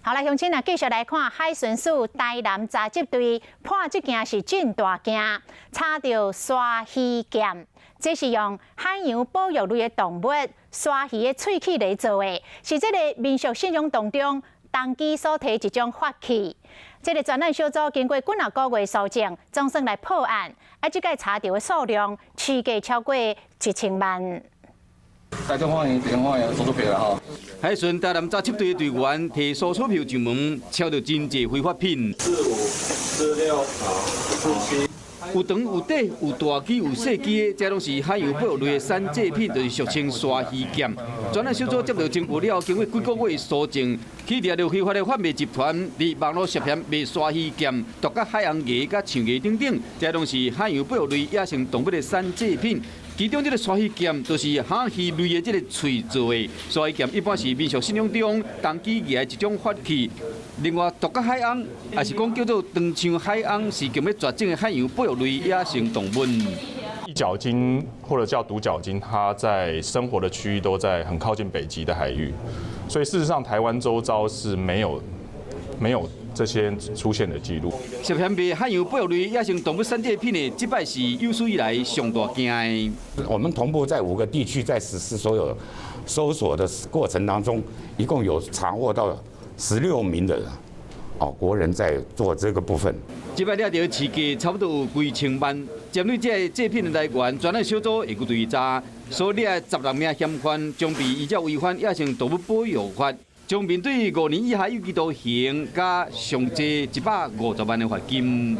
好來，鄉親啊，繼續來看海巡署台南查緝隊破這件是真大件，查著鯊魚劍，這是用海洋保育類的動物鯊魚的喙齒來做的，是這个民俗信仰當中當機所提一種法器。這个專案小組經過幾若個月搜證，總算來破案，啊，這擺查著的數量市價超過1000萬。台中法院、地方法院搜索票啦吼。海巡台南查緝隊的隊員提搜索票上門，抄著真濟非法品。四五、四六、四七。有長有短，有大支有細支的，這攏是海洋保育類的散製品，就是俗稱鯊魚劍。專案小組接到情報了後，經過幾個月搜證，去掠著非法的販賣集團，佇網路涉嫌賣鯊魚劍、獨角海紅牙佮象牙等等，這攏是海洋保育類野生動物的散製品。其中這个鯊魚劍就是蝦魚類的這个喙做的。鯊魚劍一般是民俗信仰中當機舉的一種法器。另外，獨角海鰪也是講叫做長槍海鰪，是近欲絕種的海洋保育類野生動物。一角鯨或者叫獨角鯨，它在生活的區域都在很靠近北極的海域，所以事實上台灣周遭是沒有這些出現的記錄。涉嫌賣海洋保育類野生動物散製品的，這擺是有史以來上大件的。我們同步在五個地區在實施所有搜索的過程當中，一共有查獲到16名的國人在做這個部分。這擺掠著市價差不多有幾千萬。針對這个製品的來源，專案小組會閣追查，所掠16名嫌犯將被依照違反野生動物保育法，將面對5年以下有期徒刑，佮上濟150萬的罰金。